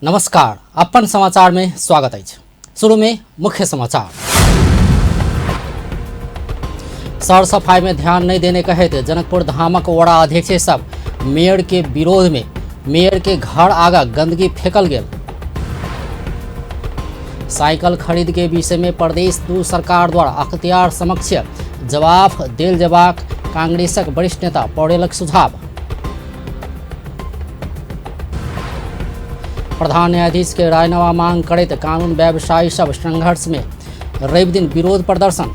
नमस्कार, अपन समाचार में स्वागत अछि। शुरू में मुख्य समाचार। सर सफाई में ध्यान नहीं देने कहैत जनकपुर धामक वड़ा अध्यक्ष सब मेयर के विरोध में मेयर के घर आगा गंदगी फेंकल गेल। साइकिल खरीद के विषय में प्रदेश दू सरकार द्वारा अख्तियार समक्ष जवाब देल जेबाक कांग्रेसक वरिष्ठ नेता पौडेलक सुझाव। प्रधान न्यायाधीश के रायनामा मांग करैत कानून व्यवसायी सब संघर्ष में रवि दिन विरोध प्रदर्शन।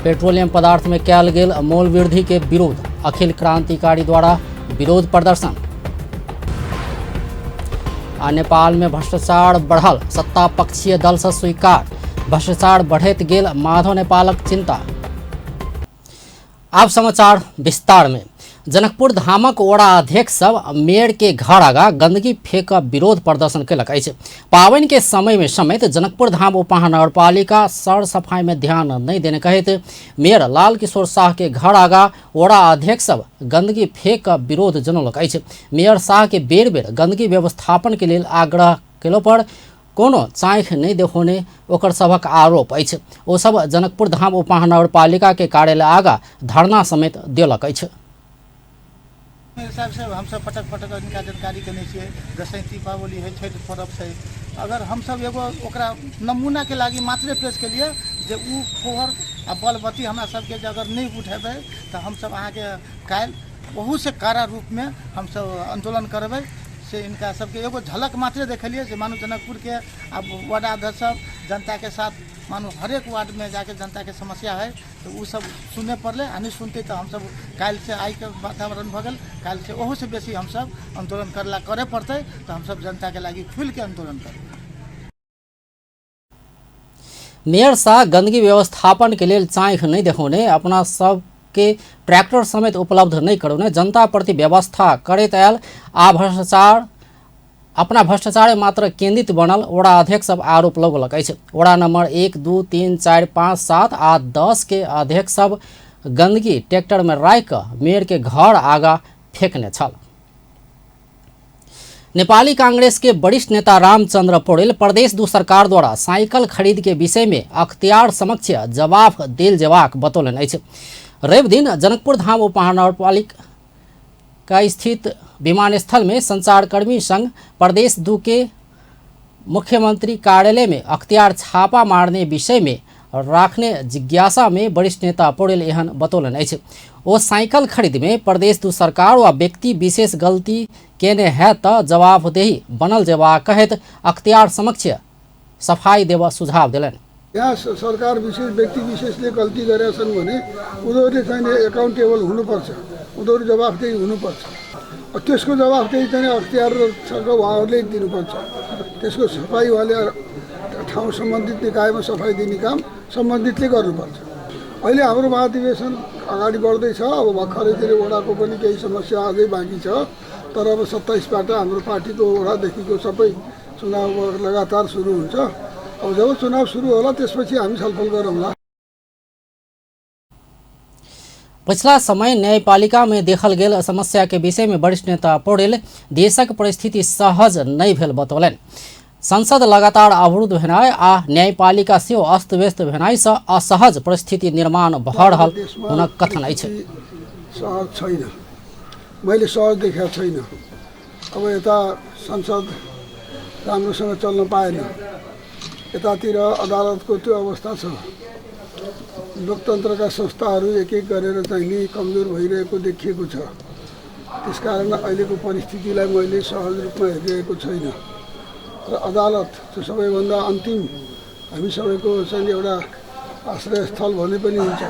पेट्रोलियम पदार्थ में कयल गेल मोल वृद्धि के विरोध अखिल क्रांतिकारी द्वारा विरोध प्रदर्शन। आ नेपाल में भ्रष्टाचार बढ़ल सत्ता पक्षीय दल से स्वीकार, भ्रष्टाचार बढ़ैत गेल माधव नेपालक चिंता। आब समाचार विस्तार में। जनकपुर धामक वडा अध्यक्ष सब मेयर के घर आगा गंदगी फेंक विरोध प्रदर्शन केलक अछि। पाबनि के समय में समेत जनकपुर धाम उपमहानगरपालिका सर सफाई में ध्यान नहीं देने कहैत मेयर लाल किशोर शाह के घर आगा वडा अध्यक्ष सब गंदगी फेंक विरोध जनौलक अछि। मेयर शाह के बेर बेर गंदगी व्यवस्थापन के लेल आग्रह केलो पर कोनो चाँखि नहि देखौने ओकर सभक आरोप अछि। ओ सब जनकपुर धाम उपमहानगरपालिका के कार्यालय आगा धरना समेत देलक अछि। हिसाब से हमसब पटक पटक हिनका जानकारी देने छियै, दसैँ दीपावली है, छठि पर्व छै, अगर हमसब एगो ओकरा नमूनाके लागि मात्रे पेश केलियै जे उ फोहर आ बलबत्ती हमरा सबके जे अगर नहि उठेबै तऽ हमसब अहाँके काल्हि ओहूसँ कड़ा रूपमे हमसब आन्दोलन करबै। से इनका सबके एगो झलक मात्रे देखेलियै जे मानू जनकपुरके आब वार्ड अध्यक्ष सब जनताके साथ मानू हरेक वार्डमे जाके जनताके समस्या है तऽ ओ सब सुनय पड़लै, आ नहि सुनतै तऽ हमसब काल्हिसँ आइके वातावरण भऽ गेल, काल्हिसँ ओहूसँ बेसी हमसब आन्दोलन करय पड़तै तऽ हमसब जनताके लागि खुलिके आन्दोलन करबै। मेयर शाह गंदगी व्यवस्थापन के लेल चाँखि नहीं देखौने, अपना सब के ट्रैक्टर समेत उपलब्ध नहीं करौने, जनता प्रति व्यवस्था करैत आयल आ भ्रष्टाचार अपना भ्रष्टाचार मात्र केंद्रित बनल वडा अध्यक्ष सब आरोप लगौलक अछि। वडा नंबर 1 2 3 4 5 7 आ 10 के अध्यक्ष सब गंदगी ट्रैक्टर में राखि कऽ मेयर के घर आगा फेंकने छल। नेपाली कांग्रेस के वरिष्ठ नेता रामचंद्र पौडेल प्रदेश दू सरकार द्वारा साइकिल खरीद के विषय में अख्तियार समक्ष जवाब देल जेबाक बतौलनि अछि। रवि दिन जनकपुर धाम उपमहानगरपालिका स्थित विमानस्थल में संचारकर्मी संग प्रदेश दू के मुख्यमंत्री कार्यालय में अख्तियार छापा मारने विषय में राखने जिज्ञासा में वरिष्ठ नेता पौडेल एहन बतौलनि अछि। ओ साइकिल खरीद में प्रदेश दू सरकार वा व्यक्ति विशेष गलती केने है तऽ जवाबदेही बनल जेबाक कहैत अख्तियार समक्ष सफाई देबऽ सुझाव देलनि। यहाँ सरकार विशेष व्यक्ति विशेषले गल्ती गरेका छन् भने उनीहरूले चाहिँ एकाउन्टेबल हुनुपर्छ, उनीहरू जवाफदेही हुनुपर्छ। त्यसको जवाफदेही चाहिँ अख्तियारसँग उहाँहरूले दिनुपर्छ। त्यसको सफाई उहाँले ठाउँ सम्बन्धित निकायमा सफाई दिने काम सम्बन्धितले गर्नुपर्छ। अहिले हाम्रो महाधिवेशन अगाडि बढ्दैछ। अब भर्खरैतिर वडाको पनि केही समस्या अझै बाँकी छ, तर अब 27बाट हाम्रो पार्टीको वडादेखिको सबै चुनाव लगातार सुरु हुन्छ। अब जब चुनाव सुरु होला त्यसपछि हामी छलफल गरौँला। पछिला समय न्यायपालिका में देखल गेल समस्या के विषय में वरिष्ठ नेता पौडेल देशक परिस्थिति सहज नहीं भेल बतौलनि। संसद लगातार अवरुद्ध भेनाइ आ न्यायपालिका सेहो अस्त व्यस्त भेनाइ सँ असहज परिस्थिति निर्माण भऽ रहल हुनक कथन अछि। सहज छैन, मैले सहज देखेको छैन। अब यता संसद राम्रोसँग चल्न पाएन, यतातिर अदालतको त्यो अवस्था छ, लोकतन्त्रका संस्थाहरू एक एक गरेर चाहिँ नि कमजोर भइरहेको देखिएको छ। त्यसकारण अहिलेको परिस्थितिलाई मैले सहज रूपमा हेरिरहेको छैन। र अदालत त्यो सबैभन्दा अन्तिम हामी सबैको चाहिँ एउटा आश्रयस्थल भने पनि हुन्छ।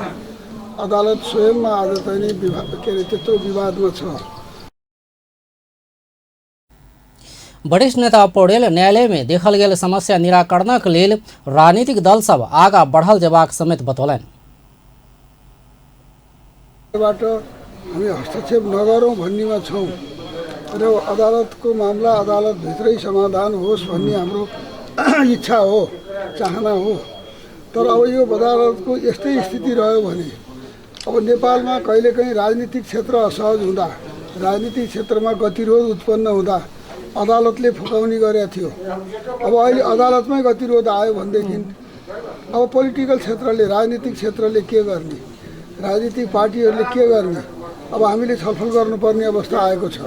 अदालत स्वयंमा आज चाहिँ नि के अरे त्यत्रो विवादमा छ। वरिष्ठ नेता पौडेल न्यायालय में देखल गेल समस्या निराकरणक लेल राजनीतिक दल सब आगा बढ़ल जेबाक समेत बतौलनि। बाट हामी हस्तक्षेप नगरौँ भन्नेमा छौँ र अदालतको मामला अदालतभित्रै समाधान होस् भन्ने हाम्रो इच्छा हो, चाहना हो। तर अब यो अदालतको यस्तै स्थिति रह्यो भने अब नेपालमा कहिलेकाहीँ राजनीतिक क्षेत्र असहज हुँदा, राजनीतिक क्षेत्रमा गतिरोध उत्पन्न हुँदा अदालतले फुकाउने गरेको थियो। अब अहिले अदालतमै गतिरोध आयो भनेदेखि अब पोलिटिकल क्षेत्रले, राजनीतिक क्षेत्रले के गर्ने, राजनीतिक पार्टीहरूले के गर्ने, अब हामीले छलफल गर्नुपर्ने अवस्था आएको छ।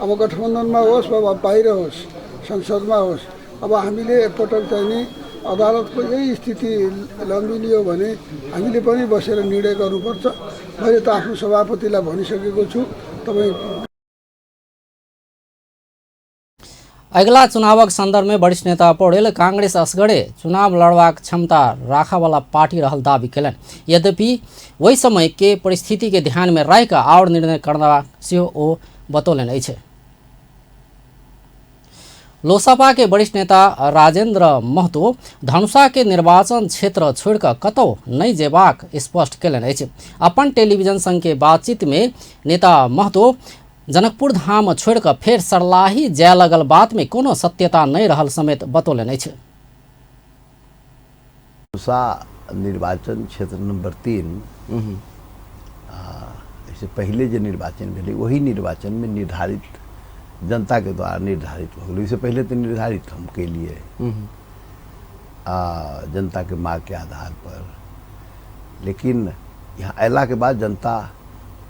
अब गठबन्धनमा होस् वा बाहिर होस्, संसदमा होस्, अब हामीले एकपटक चाहिँ नि अदालतको यही स्थिति लम्बिलियो भने हामीले पनि बसेर निर्णय गर्नुपर्छ। मैले त आफ्नो सभापतिलाई भनिसकेको छु। तपाईँ अगिला चुनावक संदर्भ में वरिष्ठ नेता पौडेल कांग्रेस असगरे चुनाव लड़बाक क्षमता राखऽवाला पार्टी रहल दावी केलनि। यद्यपि ओहि समय के परिस्थिति के ध्यान में राखि कऽ आओर निर्णय करबाक सेहो ओ बतौलनि अछि। लोसपा के वरिष्ठ नेता राजेंद्र महतो धनुषा के निर्वाचन क्षेत्र छोड़िकऽ कतौ नहि जेबाक स्पष्ट केलनि अछि। अपन टेलीविजन संग के बातचीत में नेता महतो जनकपुर धाम छोड़िकऽ फेर सर्लाही जाय लगल बात में कोनो सत्यता नहि रहल समेत बतौलनि अछि। धनुषा निर्वाचन क्षेत्र नंबर 3 इससे पहले जो निर्वाचन भेलै वही निर्वाचन में निर्धारित जनता के द्वारा निर्धारित हो गेलै। इससे पहले तो निर्धारित हम के लिए जनता के मांग के आधार पर, लेकिन यहाँ अयला के बाद जनता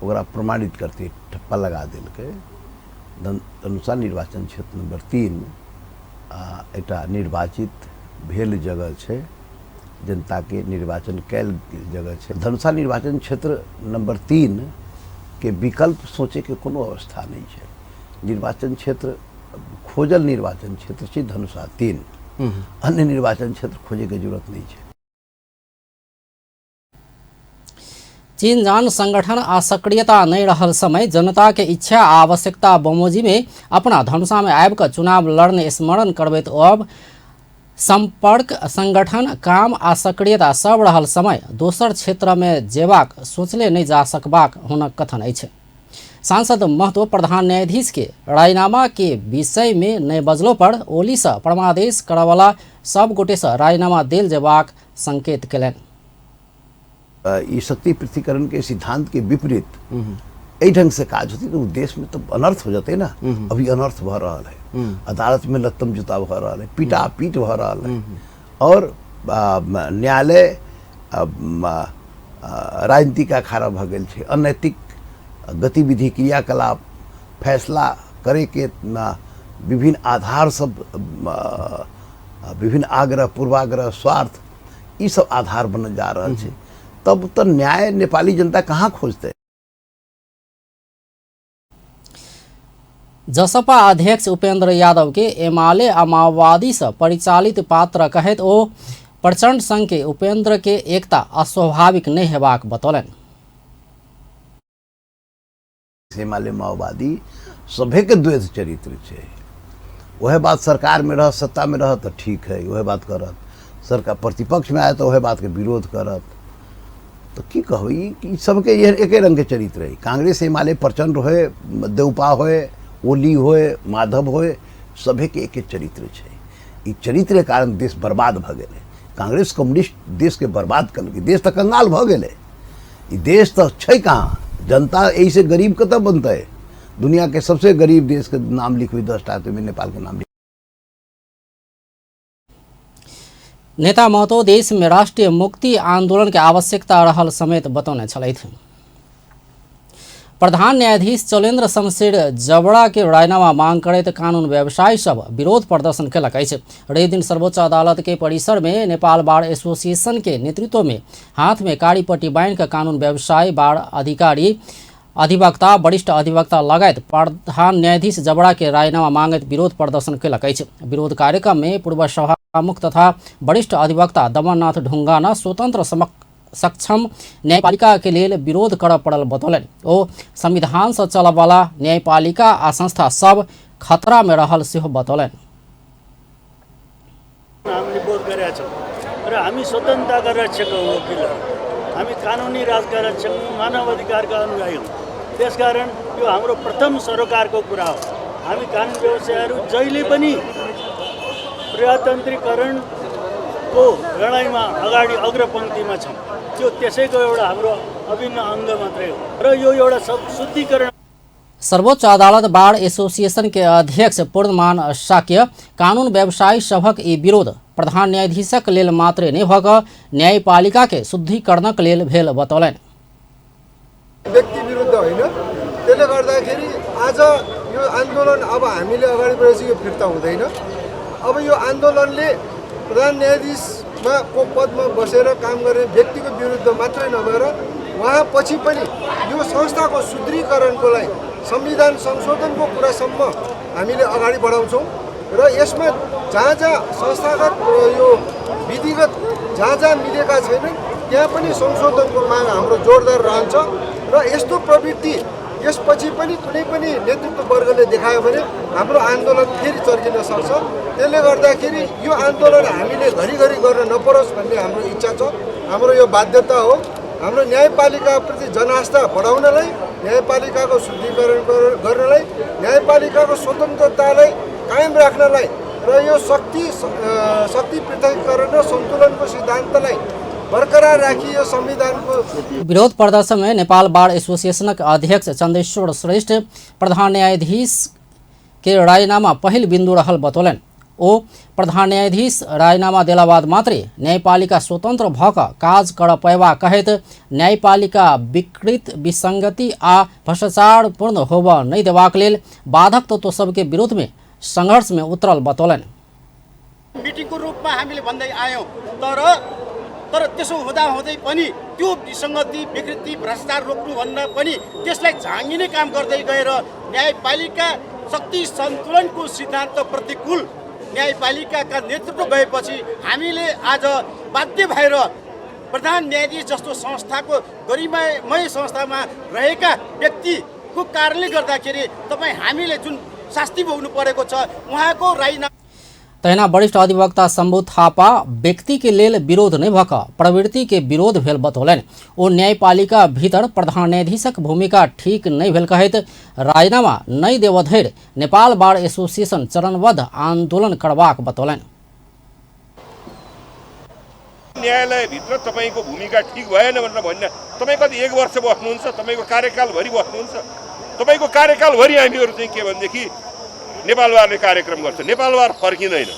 ओकरा प्रमाणित करते ठप्पा लगा देलकै। धनुषा निर्वाचन क्षेत्र नंबर 3 एकटा निर्वाचित भेल जगह छै, जनता के निर्वाचन कैल जगह छै। धनुषा निर्वाचन क्षेत्र नंबर 3 के विकल्प सोचे के कोनो अवस्था नहीं छै। निर्वाचन क्षेत्र खोजल निर्वाचन क्षेत्र छै धनुषा 3, अन्य निर्वाचन क्षेत्र खोजे के जरूरत नहीं छै। चीन जान संगठन आ सक्रियता नहीं रहल समय जनता के इच्छा आ आवश्यकता बमोजिम में अपना धनुषा में आबि कऽ चुनाव लड़ने स्मरण करबैत अब संपर्क संगठन काम आ सक्रियता सब रहल समय दोसर क्षेत्र में जेबाक सोचले नहीं जा सकबाक हुनक कथन अछि। सांसद महतो प्रधान न्यायाधीश के राजीनामा के विषय में नहि बजलो पर ओली से परमादेश करऽवला सब गोटे से राजीनामा देल जेबाक संकेत केलनि। ई शक्ति पृथक्करण के सिद्धांत के विपरीत एहि ढंग से काज होती तो देश में तो अनर्थ हो जाते ना। अभी अनर्थ भ रहा है, अदालत में लत्तम जुता भ रहा है, पीटा पीट भ रहा है और न्यायालय राजनीति का अखाड़ा भ गेल छै। अनैतिक गतिविधि क्रियाकलाप फैसला करे के विभिन्न आधार सब, विभिन्न आग्रह पूर्वाग्रह स्वार्थ ई सब आधार बनल जा रहा है। तब तो न्याय नेपाली जनता कहाँ खोजते। जसपा अध्यक्ष उपेंद्र यादव के एमाले आ माओवादी से परिचालित पात्र कहैत ओ प्रचंड संघ के उपेंद्र के एकता अस्वाभाविक नहीं हेबाक बतौलनि। एमाले माओवादी सभे के द्वैध चरित्र छै। वह बात सरकार में रह, सत्ता में रह तो ठीक है, वह बात करत, सरकार प्रतिपक्ष में आए तो वह बात के विरोध करत। तो की कहब, ई सबके एके रंग के चरित्र है। कांग्रेस एमाले प्रचंड होए, देउपा होए, ओली होए, माधव होए, सभे के एके चरित्र छै। ई चरित्र के कारण देश बर्बाद भ गेलै। कांग्रेस कम्युनिस्ट देश के बर्बाद कलकै, देश तऽ कंगाल भ गेलै। ई देश तऽ छै कहाँ, जनता एहिसँ गरीब कतऽ बनतै। दुनिया के सबसे गरीब देश के नाम लिखबै 10 टा, तऽ नेपाल के नाम लिख। नेता महतो देश में राष्ट्रीय मुक्ति आंदोलन के आवश्यकता रहल समेत बतौने छलथि। प्रधान न्यायाधीश चौलेन्द्र शमशेर जबड़ा के राजीनामा मांग करैत कानून व्यवसायी सब विरोध प्रदर्शन केलक अछि। रवि दिन सर्वोच्च अदालत के परिसर में नेपाल बार एसोसिएशन के नेतृत्व में हाथ में कारी पट्टी बांधि कऽ कानून व्यवसायी, बार अधिकारी, अधिवक्ता, वरिष्ठ अधिवक्ता लगायत प्रधान न्यायाधीश जबड़ा के राजीनामा मांगैत विरोध प्रदर्शन केलक अछि। विरोध कार्यक्रम में पूर्व सभामुख तथा वरिष्ठ अधिवक्ता दमननाथ ढुंगाना स्वतंत्र सक्षम न्यायपालिका के लेल विरोध करऽ पड़ल बतौलनि। ओ संविधान से चलऽवला न्यायपालिका आ संस्था सब खतरा में रहल सेहो बतौलनि। हामीले बोध गरेका छौँ र हामी स्वतन्त्रताका रक्षक हौँ, वकिलहरू हामी कानुनी राजका रक्षक हौँ, मानव अधिकारका अनुयायी हौँ। त्यसकारण यो हाम्रो प्रथम सरोकारको कुरा हो। हामी कानुन व्यवसायीहरू जहिले पनि प्रजातान्त्रिकरणको लडाइँमा अगाडि अग्रपङ्क्तिमा छौँ। त्यो त्यसैको एउटा हाम्रो अभिन्न अङ्ग मात्रै हो र यो एउटा सब शुद्धिकरण। सर्वोच्च अदालत बार एसोसिएशन के अध्यक्ष पूर्णमान शाक्य कानून व्यवसायी सभक ई विरोध प्रधान न्यायाधीशक लेल मात्रे नहि भऽ कऽ न्यायपालिका के शुद्धिकरणक लेल भेल बतौलनि। व्यक्ति विरुद्ध होइन, त्यसले गर्दाखेरि आज यो आन्दोलन अब हामीले अगाडि बढेपछि यो फिर्ता हुँदैन। अब यो आन्दोलनले प्रधान न्यायाधीशमा को पदमा बसेर काम गर्ने व्यक्तिको विरुद्ध मात्रै नभएर उहाँ पछि पनि यो संस्थाको सुदृढीकरणको लागि संविधान संशोधनको कुरासम्म हामीले अगाडि बढाउँछौँ र यसमा जहाँ जहाँ संस्थागत यो विधिगत जहाँ जहाँ मिलेका छैनन् त्यहाँ पनि संशोधनको माग हाम्रो जोरदार रहन्छ र यस्तो प्रवृत्ति यसपछि पनि कुनै पनि नेतृत्व वर्गले देखायो भने हाम्रो आन्दोलन फेरि चर्किन सक्छ। त्यसले गर्दाखेरि यो आन्दोलन हामीले घरिघरि गर्न नपरोस् भन्ने हाम्रो इच्छा छ, हाम्रो यो बाध्यता हो। हाम्रो न्यायपालिकाप्रति जनास्था बढाउनलाई, न्यायपालिकाको शुद्धिकरण गर्नलाई, न्यायपालिकाको स्वतन्त्रतालाई कायम राख्नलाई र यो शक्ति शक्ति पृथकीकरण र सन्तुलनको सिद्धान्तलाई बरकरार राखी यो संविधानको विरोध प्रदर्शन में नेपाल बार एसोसिएशनक अध्यक्ष चंदेश्वर श्रेष्ठ प्रधान न्यायाधीश के राजीनामा पहिल बिन्दु रहल बतौलनि। ओ प्रधान न्यायाधीश राजीनामा देला बाद मात्रै न्यायपालिका स्वतंत्र भऽ कऽ काज कर पयबा कहैत न्यायपालिका विकृत विसंगति आ भ्रष्टाचारपूर्ण होबऽ नहि देबाक लेल बाधक तत्व सबके विरोध में संघर्ष में उतरल बतौलनि। मिटिङको रूपमा हामीले भन्दै आयौँ, तर तर त्यसो हुँदा हुँदै पनि त्यो विसङ्गति विकृति भ्रष्टाचार रोक्नुभन्दा पनि त्यसलाई झाँगिने काम गर्दै गएर न्यायपालिका शक्ति सन्तुलनको सिद्धान्त प्रतिकूल न्यायपालिकाका नेतृत्व गएपछि हामीले आज बाध्य भएर प्रधान न्यायाधीश जस्तो संस्थाको गरिमामय संस्थामा रहेका व्यक्तिको कारणले गर्दाखेरि तपाईँ हामीले जुन शास्ति भोग्नु परेको छ उहाँको राजीनामा। तहिना वरिष्ठ अधिवक्ता शम्भु थापा व्यक्ति के लेल विरोध नहि भऽ कऽ प्रवृत्ति के विरोध भेल बतौलनि। ओ न्यायपालिका भीतर प्रधान न्यायाधीशक भूमिका ठीक नहि भेल कहैत राजीनामा नहि देबऽ धरि नेपाल बार एसोसिएशन चरणबद्ध आन्दोलन करबाक बतौलनि। न्यायालयभित्र तपाईँको भूमिका ठिक भएन भनेर भन्न तपाईँ कति एक वर्ष बस्नुहुन्छ, तपाईँको कार्यकालभरि बस्नुहुन्छ, तपाईँको कार्यकालभरि हामीहरू चाहिँ के भनेदेखि नेपाल बारले कार्यक्रम गर्छ, नेपाल बार फर्किँदैन।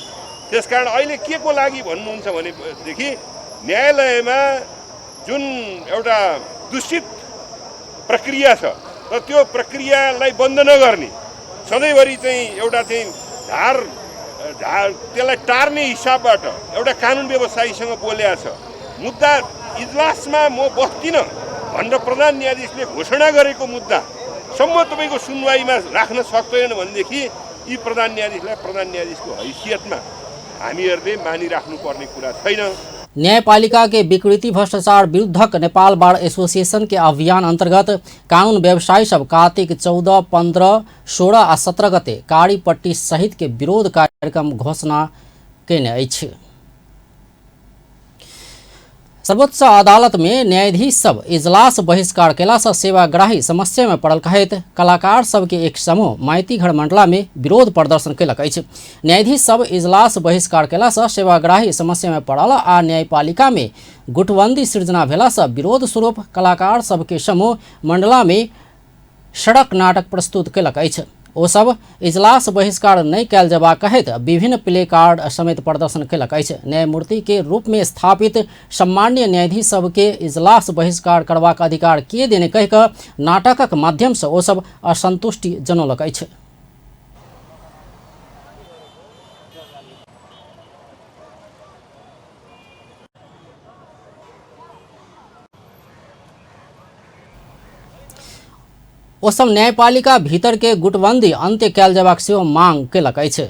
त्यसकारण अहिले के को लागि भन्नुहुन्छ भनेदेखि न्यायालयमा जुन एउटा दूषित प्रक्रिया छ र त्यो प्रक्रियालाई बन्द नगर्ने, सधैँभरि चाहिँ एउटा चाहिँ धार धार त्यसलाई टार्ने हिसाबबाट एउटा कानुन व्यवसायीसँग बोलेको छ। मुद्दा इजलासमा म बस्दिनँ भनेर प्रधान न्यायाधीशले घोषणा गरेको मुद्दा सम्म तपाईँको सुनवाईमा राख्न सक्दैन भनेदेखि यी प्रधान न्यायाधीशलाई प्रधान न्यायाधीशको हैसियतमा हामीहरूले मानिराख्नुपर्ने कुरा छैन। न्यायपालिका के विकृति भ्रष्टाचार विरुद्धक नेपाल बार एसोसिएशन के अभियान अंतर्गत कानून व्यवसायी सब कार्तिक 14, 15, 16 आ 17 गते कारीपट्टी सहित के विरोध कार्यक्रम घोषणा केने अछि। सर्वोच्च अदालत में न्यायाधीश सब इजलास बहिष्कार केला से सेवाग्राही समस्या में पड़ल कहैत कलाकार सबके एक समूह माइतीघर मंडला में विरोध प्रदर्शन केलक अछि। न्यायाधीश सब इजलास बहिष्कार केला से सेवाग्राही समस्या में पड़ल आ न्यायपालिका में गुटबंदी सृजना भेला से विरोध स्वरूप कलाकार सबके समूह मंडला में सड़क नाटक प्रस्तुत केलक अछि। ओ सब इजलास बहिष्कार नहि कयल जेबाक कहैत विभिन्न प्ले कार्ड समेत प्रदर्शन केलक अछि। न्यायमूर्ति के रूप में स्थापित सम्माननीय न्यायाधीश सबके इजलास बहिष्कार करबाक अधिकार के देने कहि कऽ नाटकक माध्यम से ओ सब असंतुष्टि जनौलक अछि। ओ सब न्यायपालिका भीतर के गुटबंदी अंत्य कयल जेबाक सेहो मांग केलक अछि।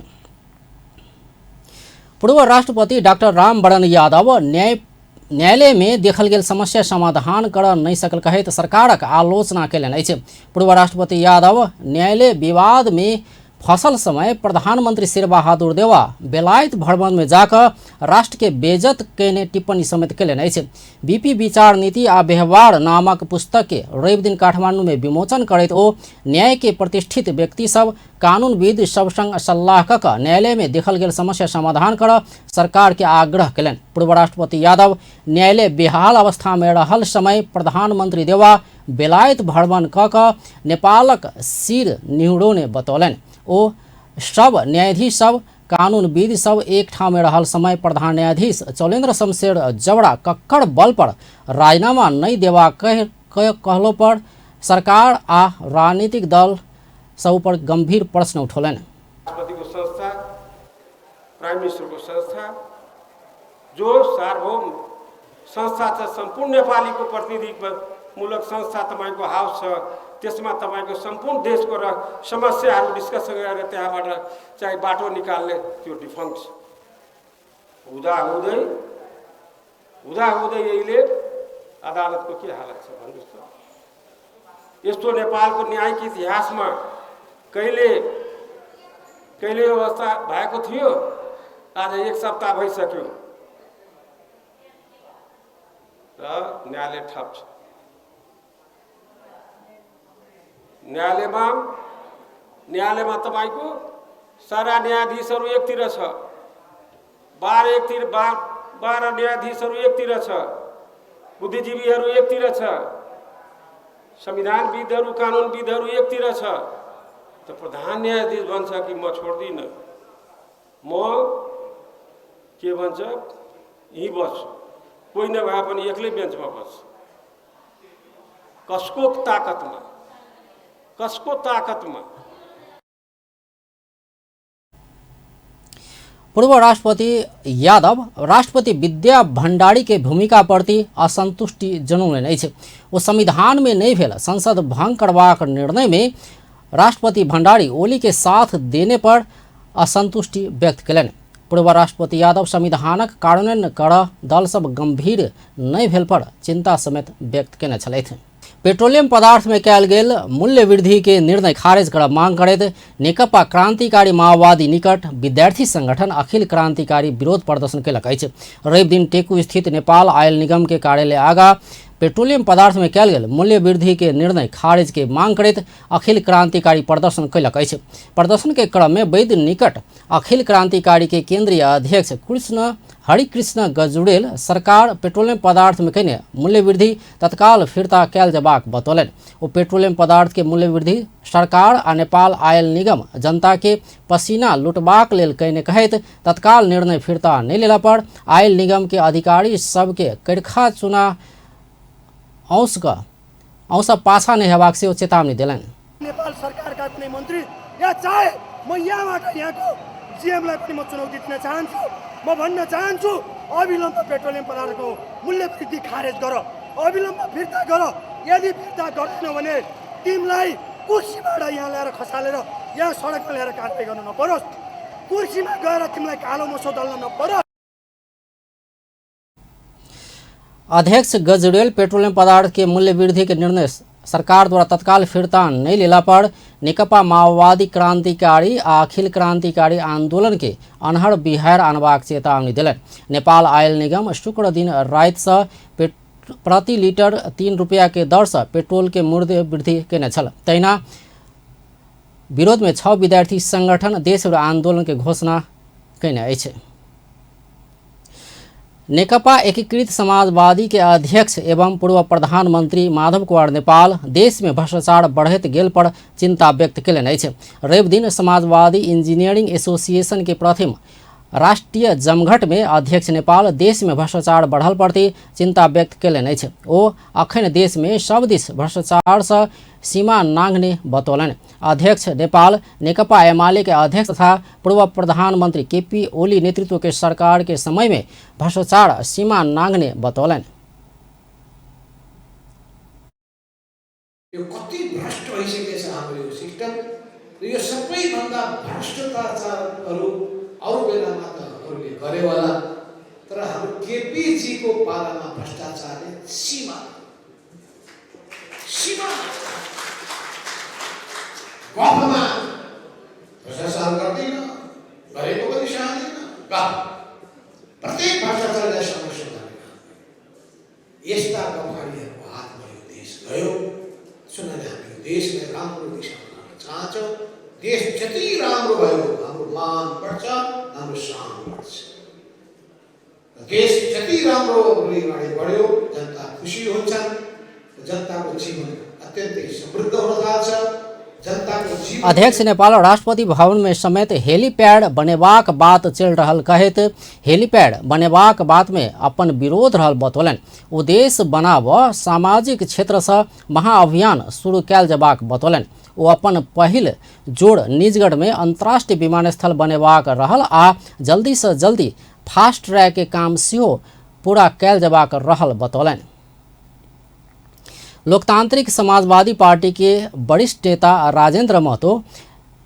पूर्व राष्ट्रपति डॉक्टर रामवरण यादव न्यायालय में देखल गेल समस्या समाधान कर नहि सकल कहैत सरकारक आलोचना केलनि अछि। पूर्व राष्ट्रपति यादव न्यायालय विवाद में फसल समय प्रधानमन्त्री शेरबहादुर देउवा बेलायत भ्रमणमे जाकऽ राष्ट्रके बेइज्जत कयने टिप्पणी समेत कयलनि अछि। बीपी विचार नीति आ व्यवहार नामक पुस्तकके रविदिन काठमाडौँमे विमोचन करैत ओ न्यायके प्रतिष्ठित व्यक्ति सब कानूनविद सब संग सल्लाह कऽ कऽ न्यायालयमे देखल गेल समस्या समाधान करऽ सरकारके आग्रह कयलनि। पूर्व राष्ट्रपति यादव न्यायालय बेहाल अवस्थामे रहल समय प्रधानमन्त्री देउवा बेलायत भ्रमण कऽ कऽ नेपालक सिर निहुरौने बतौलनि। ओ सब न्यायाधीश सब कानूनविद सब एक ठाममे रहल समय प्रधान न्यायाधीश चौलेन्द्र शमशेर जबरा कक्कर बल पर राजीनामा नहि देबाक कहलो पर सरकार आ राजनीतिक दल सब पर गंभीर प्रश्न उठौलनि। राष्ट्रपतिको संस्था, प्राइम मिनिस्टरको संस्था, जो सार्वभौम संस्था छ, सम्पूर्ण नेपालीको प्रतिनिधिमूलक संस्था तपाईँको हाउस छ, त्यसमा तपाईँको सम्पूर्ण देशको र समस्याहरू डिस्कसन गरेर त्यहाँबाट चाहिँ बाटो निकाल्ने त्यो डिफङ्क छ। हुँदाहुँदै हुँदाहुँदै अहिले अदालतको के हालत छ भन्नुहोस् त। यस्तो नेपालको न्यायिक इतिहासमा कहिले कहिले अवस्था भएको थियो? आज एक सप्ताह भइसक्यो र न्यायालय ठप छ। न्यायालयमा न्यायालयमा तपाईँको सारा न्यायाधीशहरू एकतिर छ, 12 एकतिर, 12 न्यायाधीशहरू एकतिर छ, बुद्धिजीवीहरू एकतिर छ, संविधानविदहरू कानुनविदहरू एकतिर छ। त प्रधान न्यायाधीश भन्छ कि म छोड्दिनँ, म के भन्छ यहीँ बस्छु, कोही नभए पनि एक्लै बेन्चमा बस्छु। कसको ताकतमा, कसको ताकतमा? पूर्व राष्ट्रपति यादव राष्ट्रपति विद्या भण्डारी के भूमिका प्रति असंतुष्टि जनौलनि अछि। ओ संविधान में नहि भेल संसद भंग करबाक निर्णय में राष्ट्रपति भण्डारी ओली के साथ देने पर असंतुष्टि व्यक्त कयलनि। पूर्व राष्ट्रपति यादव संविधानक कार्यान्वयन कर दल सब गंभीर नहि भेल पर चिंता समेत व्यक्त केने छलथि। पेट्रोलियम पदार्थ में कयल गेल मूल्य वृद्धि के निर्णय खारिज करब मांग करैत नेकपा क्रांतिकारी माओवादी निकट विद्यार्थी संगठन अखिल क्रांतिकारी विरोध प्रदर्शन कयलक अछि। रवि दिन टेकू स्थित नेपाल आयल निगम के कार्यालय आगा पेट्रोलियम पदार्थ में कयल गेल मूल्य वृद्धि के निर्णय खारिज के मांग करैत अखिल क्रांतिकारी प्रदर्शन कयलक अछि। प्रदर्शन के क्रम में वैद्य निकट अखिल क्रांतिकारी के केंद्रीय अध्यक्ष कृष्ण हरिकृष्ण गजुरेल सरकार पेट्रोलियम पदार्थ में कयने मूल्य वृद्धि तत्काल फिर्ता कयल जेबाक बतौलनि। ओ पेट्रोलियम पदार्थ के मूल्य वृद्धि सरकार आ नेपाल आयल निगम जनता के पसीना लुटबाक लेल कयने कहैत तत्काल निर्णय फिर्ता नहि लेला पर आयल निगम के अधिकारी सबके करखा चुना औंस पाछा नहि हेबाक सेहो चेतावनी देलनि। नेपाल सरकारका कुनै मन्त्री या चाहे म यहाँबाट यहाँको जीएमलाई पनि म चुनौती दिन चाहन्छु। म भन्न चाहन्छु, अविलम्ब पेट्रोलियम पदार्थको मूल्य वृद्धि खारेज गर, अविलम्ब फिर्ता गर। यदि फिर्ता गर्दैनौ भने तिमीलाई कुर्सीबाट यहाँ ल्याएर खसालेर यहाँ सडकमा ल्याएर कारवाही गर्नु नपरोस्, कुर्सीमा गएर तिमीलाई कालो मोसो दल्न नपरोस्। अध्यक्ष गजरेल पेट्रोलियम पदार्थ के मूल्य वृद्धि के निर्णय सरकार द्वारा तत्काल फिर्ता नहीं लेला पर नेकपा माओवादी क्रांतिकारी आ अखिल क्रांतिकारी आंदोलन के अनहर बिहार आनबाक चेतावनी देलनि। नेपाल आयल निगम शुक्र दिन राति से प्रति लीटर 3 रुपया के दर से पेट्रोल के मूल्य वृद्धि केने छल। तहिना विरोध में 6 विद्यार्थी संगठन देश आंदोलन के घोषणा केने अछि। नेकपा एकीकृत समाजवादी के अध्यक्ष एवं पूर्व प्रधानमंत्री माधव कुमार नेपाल देश में भ्रष्टाचार बढ़ैत गेल पर चिंता व्यक्त कयलनि अछि। रवि दिन समाजवादी इंजीनियरिंग एसोसिएशन के प्रथम राष्ट्रीय जमघट में अध्यक्ष नेपाल देश में भ्रष्टाचार बढ़ल प्रति चिंता व्यक्त कयलनि अछि। ओ अखन देश में सब दिस भ्रष्टाचार से सीमा नांघने बतौलनि। अध्यक्ष नेपाल नेकपा एमाले के अध्यक्ष तथा पूर्व प्रधानमंत्री केपी ओली नेतृत्व के सरकार के समय में भ्रष्टाचार सीमा नांघने बतौलनि। यो कति भ्रष्ट भइसकेको छ हाम्रो यो सिस्टम र यो सबैभन्दा भ्रष्टाचारहरू अरू बेलामा त अरूले गर्यो होला, तर हाम्रो केपीजीको पालामा भ्रष्टाचारले सीमा सीमा गफमा भ्रष्टाचार गर्दैन, गरेको पनि चाहँदैन। प्रत्येक भ्रष्टाचारलाई संरक्षण गर्ने काम। यस्ता गफारीहरूको हातमा यो देश गयो। सुनले हामी यो देशलाई राम्रो दिशामा लान चाहन्छौँ। देश जति राम्रो भयो हाम्रो मान बढ्छ, हाम्रो शान बढ्छ। देश जति राम्रो अगाडि बढ्यो जनता खुसी हुन्छन्, जनताको जीवन अत्यन्तै समृद्ध हुन थाल्छ। अध्यक्ष नेपाल राष्ट्रपति भवन में समेत हेलीपैड बनेबाक बात चल रहल कहैत हेलीपैड बनेबाक बात में अपन विरोध रहल बतौलनि। ओ देश बनाब सामाजिक क्षेत्र से महाअभियान शुरू कयल जेबाक बतौलनि। ओ अपन पहिल जोड़ निजगढ़ में अंतर्राष्ट्रीय विमानस्थल बनेबाक रहल आ जल्दी से जल्दी फास्ट ट्रैक के काम सेहो पूरा कयल जेबाक रहल बतौलनि। लोकतांत्रिक समाजवादी पार्टी के वरिष्ठ नेता राजेंद्र महतो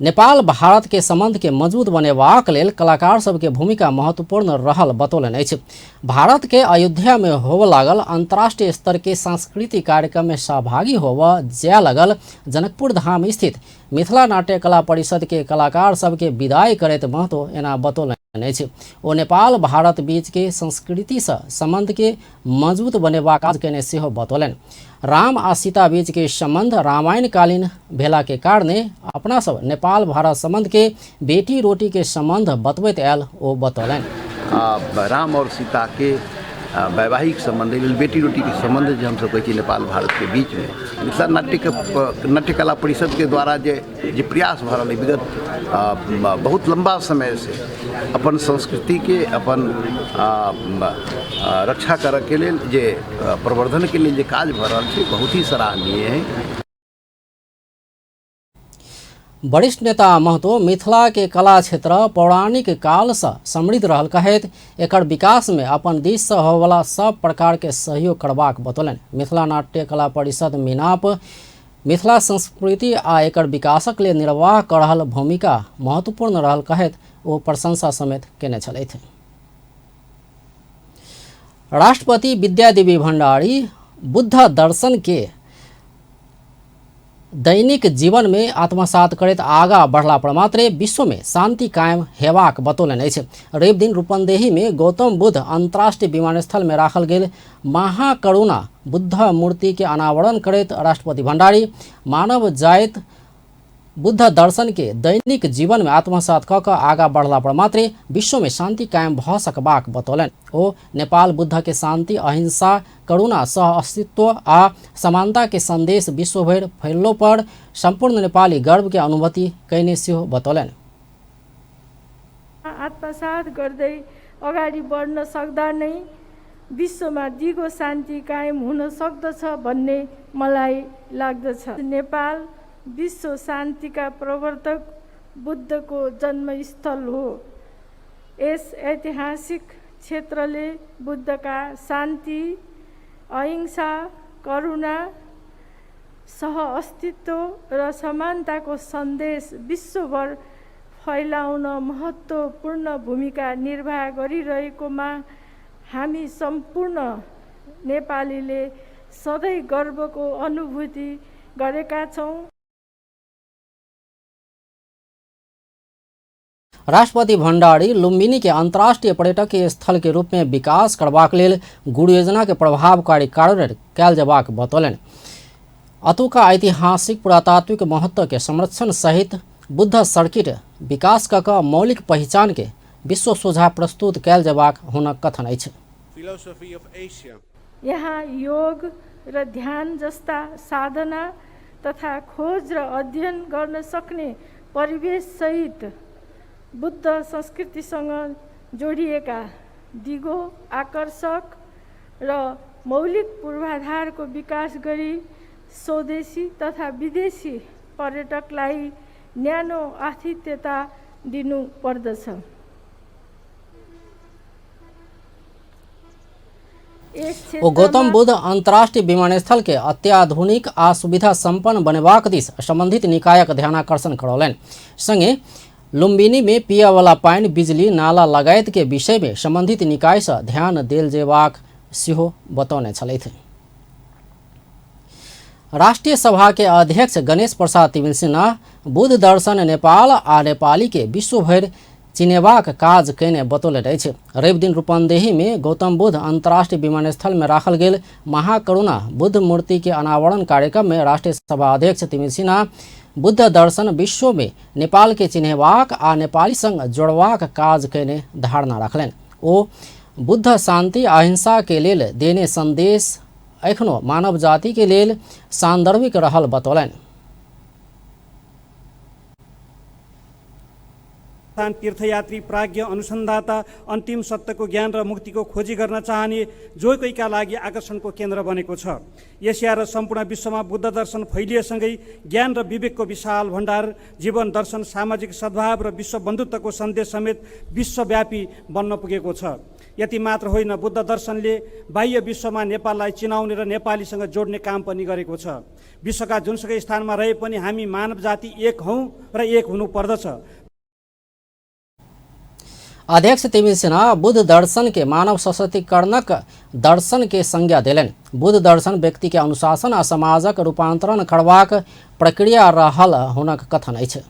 नेपाल भारत के संबंध के मजबूत बनेबाक लेल कलाकार सबके भूमिका महत्वपूर्ण रहल बतौलनि अछि। भारत के अयोध्या में होबय लागल अंतर्राष्ट्रीय स्तर के सांस्कृतिक कार्यक्रम में सहभागी होबय जाय लगल जनकपुर धाम स्थित मिथिला नाट्य कला परिषद के कलाकार सबके विदाई करैत महतो एना बतौलनि अछि। ओ नेपाल भारत बीच के संस्कृति से संबंध के मजबूत बनेबाक काज केने सेहो बतौलनि। राम आ सीता बीच के संबंध रामायण कालीन भेला के कारणे अपना सब नेपाल भारत संबंध के बेटी रोटी के संबंध बतबैत आयल ओ बतौलनि। राम और सीता के वैवाहिक संबंध बेटी रोटी के संबंध जो हम सब कहै छी नेपाल भारत के बीच में मिथिला नाट्य कला परिषद के द्वारा जे जे प्रयास भऽ रहल विगत बहुत लंबा समय से अपन संस्कृति के अपन रक्षा करऽ के लेल जे प्रवर्धन के लेल जे काज भऽ रहल छै बहुत ही सराहनीय है। वरिष्ठ नेता महतो मिथिला के कला क्षेत्र पौराणिक काल से समृद्ध रहल कहैत एकर विकास में अपन दिस से होवला सब प्रकार के सहयोग करबाक बतौलनि। मिथिला नाट्य कला परिषद मिनाप मिथिला संस्कृति आ एकर विकासक लेल निर्वाह कर रहल भूमिका महत्वपूर्ण रहल कहैत ओ प्रशंसा समेत केने छलथि। राष्ट्रपति विद्यादेवी भंडारी बुद्ध दर्शन के दैनिक जीवन में आत्मसात करैत आगा बढ़ला पर मात्रे विश्व में शांति कायम हेबाक बतौलनि अछि। रवि दिन रूपन्देही में गौतम बुद्ध अंतर्राष्ट्रीय विमानस्थल में राखल गेल महाकरुणा बुद्ध मूर्ति के अनावरण करैत राष्ट्रपति भंडारी मानव जाइत बुद्ध दर्शन के दैनिक जीवन में आत्मसात कऽ कऽ आगा बढ़ला पर मात्रे विश्व में शांति कायम भऽ सकबाक बतौलनि। ओ नेपाल बुद्ध के शांति, अहिंसा, करुणा, सह अस्तित्व आ समानता के संदेश विश्वभरि फैललो पर सम्पूर्ण नेपाली गर्व के अनुभूति कयने सेहो बतौलनि। आत्मसात गर्दै अगाडि बढ्न सक्दा नै विश्वमा दिगो शान्ति कायम हुन सक्दछ भन्ने मलाई लाग्दछ। नेपाल विश्व शान्तिका प्रवर्तक बुद्धको जन्मस्थल हो। यस ऐतिहासिक क्षेत्रले बुद्धका शान्ति, अहिंसा, करुणा, सह अस्तित्व र समानताको सन्देश विश्वभर फैलाउन महत्त्वपूर्ण भूमिका निर्वाह गरिरहेकोमा हामी सम्पूर्ण नेपालीले सधैँ गर्वको अनुभूति गरेका छौँ। राष्ट्रपति भंडारी लुम्बिनी के अंतर्राष्ट्रीय पर्यटकीय स्थल के रूप में विकास करबाक लेल गुरु योजना के प्रभावकारी कार्यान्वयन कयल जेबाक बतौलनि। अतुका ऐतिहासिक पुरातात्विक महत्व के संरक्षण सहित बुद्ध सर्किट विकास कऽ कऽ मौलिक पहिचान के विश्व सोझा प्रस्तुत कयल जेबाक हुनक कथन अछि। यहाँ योग र ध्यान जस्ता साधना तथा खोज र अध्ययन गर्न सक्ने परिवेश सहित बुद्ध संस्कृतिसँग जोडिएका दिगो, आकर्षक र मौलिक पूर्वाधारको विकास गरी स्वदेशी तथा विदेशी पर्यटकलाई न्यानो आतिथ्यता दिनु पर्दछ। ओ गौतम बुद्ध अंतर्राष्ट्रीय विमानस्थल के अत्याधुनिक आ सुविधा संपन्न बनेबाक दिस संबंधित निकायक ध्यानाकर्षण करौलनि। संगे लुम्बिनी में पिया वाला पानि, बिजली, नाला लगायत के विषय में संबंधित निकाय से ध्यान देल जेबाक सेहो बतौने छलथि। राष्ट्रीय सभा के अध्यक्ष गणेश प्रसाद तिमिल्सिना बुद्ध दर्शन नेपाल आ नेपाली के विश्वभरि चिनेबाक काज कयने बतौलनि अछि। रविदिन रूपन्देही में गौतम बुद्ध अंतर्राष्ट्रीय विमानस्थल में राखल गेल महाकरुणा बुद्ध मूर्ति के अनावरण कार्यक्रम में राष्ट्रीय सभा अध्यक्ष तिमिल सिन्हा बुद्ध दर्शन विश्व में नेपाल के चिन्हेबाक आ नेपाली संग जोड़बाक काज कयने धारणा रखलनि। ओ बुद्ध शांति अहिंसा के लेल देने संदेश एखनो मानव जाति के लेल सान्दर्भिक रहल बतौलनि। तीर्थयात्री, प्राज्ञ, अनुसन्धाता, अन्तिम सत्यको ज्ञान र मुक्तिको खोजी गर्न चाहने जो कोहीका लागि आकर्षणको केन्द्र बनेको छ। एसिया र सम्पूर्ण विश्वमा बुद्ध दर्शन फैलिएसँगै ज्ञान र विवेकको विशाल भण्डार, जीवन दर्शन, सामाजिक सद्भाव र विश्व बन्धुत्वको सन्देश समेत विश्वव्यापी बन्न पुगेको छ। यति मात्र होइन, बुद्ध दर्शनले बाह्य विश्वमा नेपाललाई चिनाउने र नेपालीसँग जोड्ने काम पनि गरेको छ। विश्वका जुनसुकै स्थानमा रहे पनि हामी मानव जाति एक हौँ र एक हुनुपर्दछ। अध्यक्ष तिमिल सिन्हा बुद्ध दर्शन के मानव सशक्तिकरणक दर्शन के संज्ञा देलनि। बुद्ध दर्शन व्यक्ति के अनुशासन आ समाजक रूपांतरण करबाक प्रक्रिया रहल हुनक कथन अछि।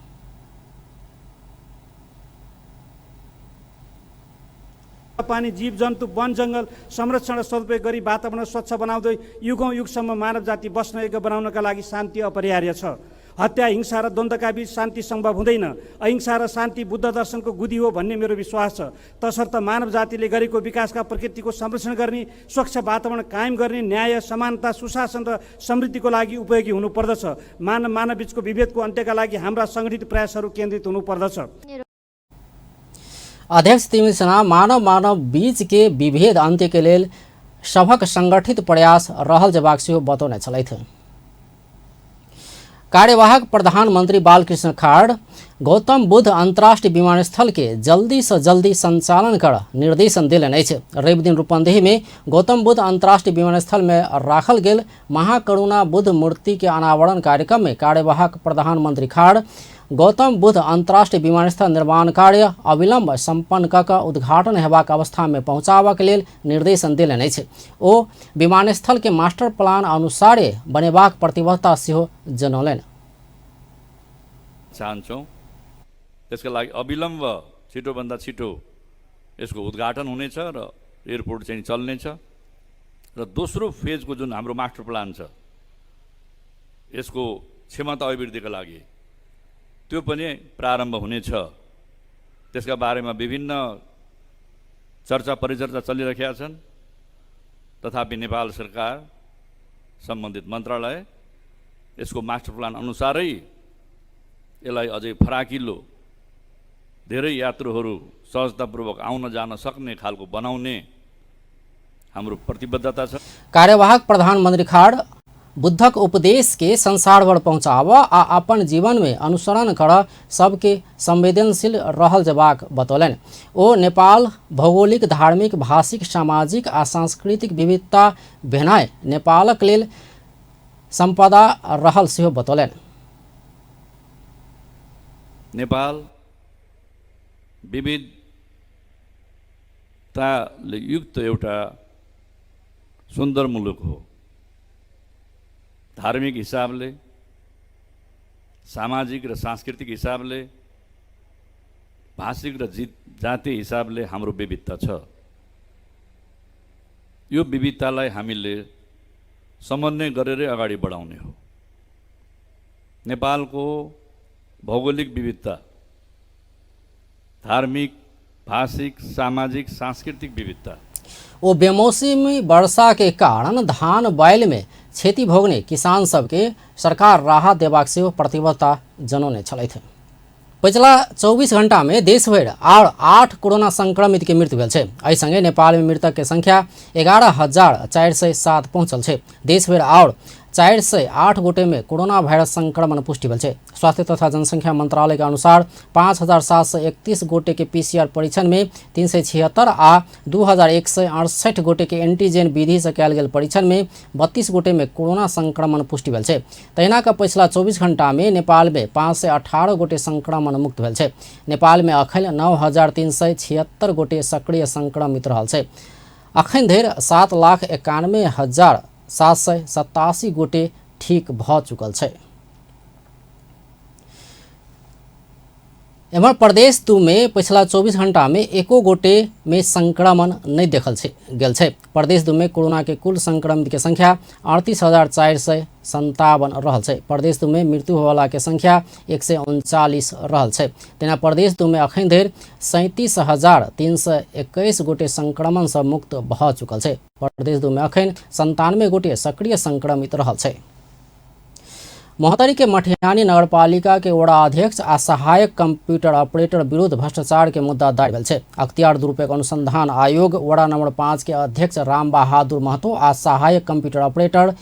पानी, जीव जन्तु, वन जङ्गल संरक्षण र सदुपयोग गरी वातावरण स्वच्छ बनाउँदै युगौँ युगसम्म मानव जाति बस्न योग्य बनाउनका लागि शान्ति अपरिहार्य छ। हत्या, हिंसा र द्वन्द्वका बीच शान्ति सम्भव हुँदैन। अहिंसा र शान्ति बुद्ध दर्शनको गुदी हो भन्ने मेरो विश्वास छ। तसर्थ मानव जातिले गरेको विकासका प्रकृतिको संरक्षण गर्ने, स्वच्छ वातावरण कायम गर्ने, न्याय, समानता, सुशासन र समृद्धिको लागि उपयोगी हुनुपर्दछ। मानव मानवबीचको विभेदको अन्त्यका लागि हाम्रा सङ्गठित प्रयासहरू केन्द्रित हुनुपर्दछ। अध्यक्ष तिमिल सिन्हा मानव मानव बीच के विभेद अन्त्य के लेल सभक संगठित प्रयास रहल जेबाक सेहो बतौने छलथि। कार्यवाहक प्रधानमंत्री बालकृष्ण खाड़ गौतम बुद्ध अंतर्राष्ट्रीय विमानस्थल के जल्दी से जल्दी संचालन कर निर्देशन देलनि अछि। रविदिन रूपन्देही में गौतम बुद्ध अंतर्राष्ट्रीय विमानस्थल में राखल गेल महाकरुणा बुद्ध मूर्ति के अनावरण कार्यक्रम में कार्यवाहक प्रधानमंत्री खाड़ गौतम बुद्ध अंतर्राष्ट्रीय विमानस्थल निर्माण कार्य अविलंब सम्पन्न कऽ कऽ उद्घाटन हेबाक अवस्था में पहुँचाबक लेल निर्देशन देलनि अछि। ओ विमानस्थल के मास्टर प्लान अनुसारे बनेबाक प्रतिबद्धता सेहो जनौलनि। चाहन्छौँ त्यसका लागि अविलम्ब छिटोभन्दा छिटो यसको उद्घाटन हुनेछ र एयरपोर्ट चाहिँ चल्नेछ र दोस्रो फेजको जुन हाम्रो मास्टर प्लान छ यसको क्षमता अभिवृद्धिका लागि त्यो पनि प्रारम्भ हुनेछ। त्यसका बारेमा विभिन्न चर्चा परिचर्चा चलिरहेका छन्। तथापि नेपाल सरकार सम्बन्धित मन्त्रालय यसको मास्टर प्लान अनुसारै यसलाई अझै फराकिलो, धेरै यात्रुहरू सहजतापूर्वक आउन जान सक्ने खालको बनाउने हाम्रो प्रतिबद्धता छ। कार्यवाहक प्रधानमंत्री खाड़ बुद्धक उपदेश के संसारभर पहुँचाब आ अपन जीवन में अनुसरण कर सबके संवेदनशील रहल जेबाक बतौलनि। ओ नेपाल भौगोलिक, धार्मिक, भाषिक, सामाजिक आ सांस्कृतिक विविधता भेनाइ नेपालक लेल सम्पदा रहल सेहो बतौलनि। नेपाल विविधताले युक्त एउटा सुन्दर मुलुक हो। धार्मिक हिसाबले, सामाजिक र सांस्कृतिक हिसाबले, भाषिक र जातीय हिसाबले हाम्रो विविधता छ। यो विविधतालाई हामीले समन्वय गरेरै अगाडि बढाउने हो। नेपालको भौगोलिक विविधता, धार्मिक, भाषिक, सामाजिक, सांस्कृतिक विविधता। ओ बेमौसमी वर्षा के कारण धान बाइल में क्षति भोगने किसान सबके सरकार राहत देबाक सेहो प्रतिबद्धता जनौने छलथि। पछिला 24 घंटा में देशभरि आर 8 कोरोना संक्रमित के मृत्यु भेल छै। एहि संगे नेपाल में मृतक के संख्या 11,407 पहुंचल छै। देशभरि और 408 गोटे में कोरोना वायरस संक्रमण पुष्टि भेल छै। स्वास्थ्य तथा जनसंख्या मंत्रालय के अनुसार 5,731 गोटे के पीसीआर परीक्षण में 376 आ 2,168 गोटे के एंटीजन विधि से कयल गेल परीक्षण में 32 गोटे में कोरोना संक्रमण पुष्टि भेल छै। तहिना के पछिला 24 घंटा में नेपाल में 518 गोटे संक्रमण मुक्त भेल छै। नेपाल में अखन 9,376 गोटे सक्रिय संक्रमित रहल छै। अखन धरि 7,91,787 गोटे ठीक भ चुकल छै। एम्हर प्रदेश 2 में पिछला 24 घंटा में एको गोटे में संक्रमण नहीं देखल गेल छै। प्रदेश 2 में कोरोना के कुल संक्रमित के संख्या 38,457 रहल छै। प्रदेश 2 में मृत्यु होवाला के संख्या 139 रहल छै। तेना प्रदेश 2 में अखन धरि 37,321 गोटे संक्रमण से मुक्त भ चुकल छै। प्रदेश 2 में अखन 97 गोटे सक्रिय संक्रमित रहल छै। महोत्तरी के मठियानी नगरपालिका के वडा अध्यक्ष आ सहायक कंप्यूटर ऑपरेटर विरुद्ध भ्रष्टाचार के मुद्दा दायर भेल छै। अख्तियार दुरुपयोग अनुसंधान आयोग वडा नंबर 5 के अध्यक्ष राम बहादुर महतो आ सहायक कंप्यूटर ऑपरेटर